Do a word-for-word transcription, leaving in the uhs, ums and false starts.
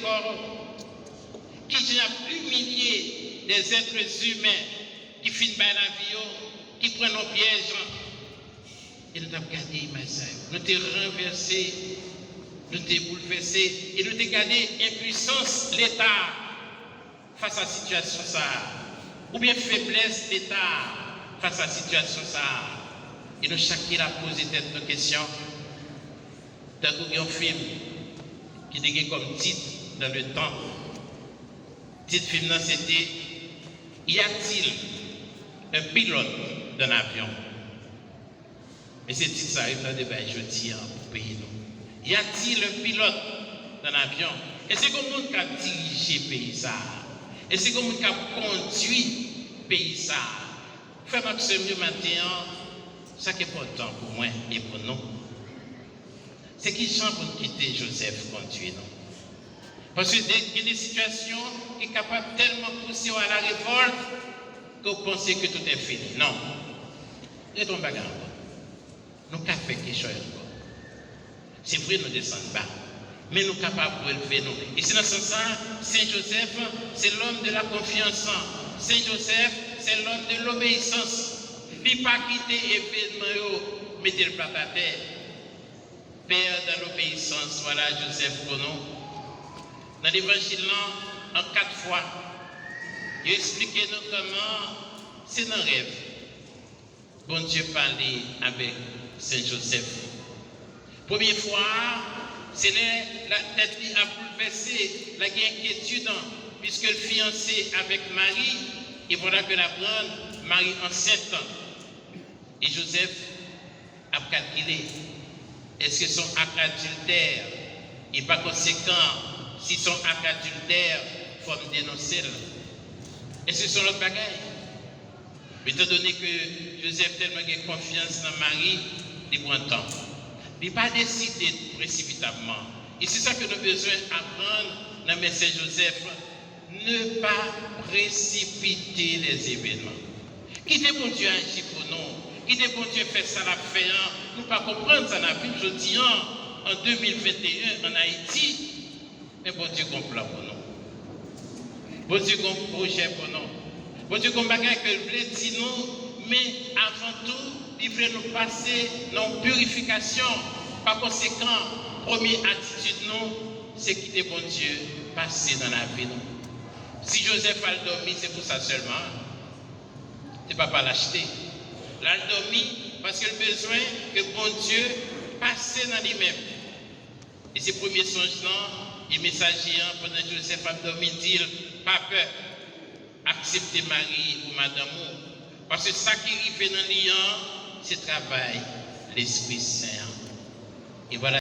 kò, kijan y ap imilye des êtres humains ki fin bay lavi yo, ki pran nan pyèj. E nou t ap gade imaj sa yo. Nou te ranvèse, nou te boulvèse, e nou te gade enpwisans Leta a fas a sitiyasyon sa a, oubyen feblès Leta a fas a sitiyasyon sa a. E nou chak ki la poze tèt nou kesyon, tankou gen yon fim ki te gen kòm tit Dans le temps. Tit fim nan se te Y a-t-il un pilote dans l'avion? E se tit sa yo m tande bay jodi a pou peyi nou. Y a-t-il un pilote dans l'avion? Èske gen moun k ap dirije peyi sa a? Èske gen moun k ap kondwi peyi sa a? Frè m ak sè m yo, maten an, sa k enpòtan pou mwen e pou nou, se kijan pou n kite Jozèf kondwi nou. Paske de, gen de sitiyasyon ki kapab tèlman pouse w a la revòlt ke w panse ke tout est fini. Non. Rete yon bagay ankò. Nou ka fè kèchòy ankò. Se vre, nou desann ba, men nou kapab relve nou. E se nan sans sa, Sen Jozèf, c'est l'homme de la confiance. Sen Jozèf, c'est l'homme de l'obéissance. Li pa kite evènman yo mete l plat atè. Père dans l'obéissance, vwala Jozèf pou nou. Nan Levanjil lan, an kat fwa, yo eksplike nou kòman se nan rèv Bondye pale avèk Sen Jozèf. Premye fwa a, se lè la, tèt li ap boulvèse, l ap gen enkyetid, piske l fiyanse avèk Mari, e vwala ke l aprann Mari ansent. E Jozèf ap kalkile, èske se yon ak adiltè? E pa konsekan, si se yon ak adiltè, fò m denonse l. Èske se yon lòt bagay? Etandone ke Jozèf tèlman gen konfyans nan Mari, li pran tan. Li pa deside presipitabman. E se sa ke nou bezwen aprann nan men Sen Jozèf. Ne pas précipiter les événements. Kite Bondye aji pou nou. Kite Bondye fè sa l ap fè an. Nou pa konprann sa n ap viv jodi an, an de mil venteyen, ann Ayiti. Men Bondye gen yon plan pou nou. Bondye gen yon pwojè pou nou. Bondye gen yon bagay ke l vle di nou, men avan tou, li vle nou pase nan yon pirifikasyon. Pa konsekan, premye atitid nou, se kite Bondye pase nan lavi nou. Si Jozèf al dòmi, se pou sa sèlman. Se pa pa l achte. L al dòmi paske l bezwen ke Bondye pase nan li menm. E se premye sonj lan, e mesaje an, pandan Jozèf ap dòmi, di l, pa pè, aksepte Mari ou madanm ou, paske sa ki rive nan li an, se travay Lespri Sen an. E vwala.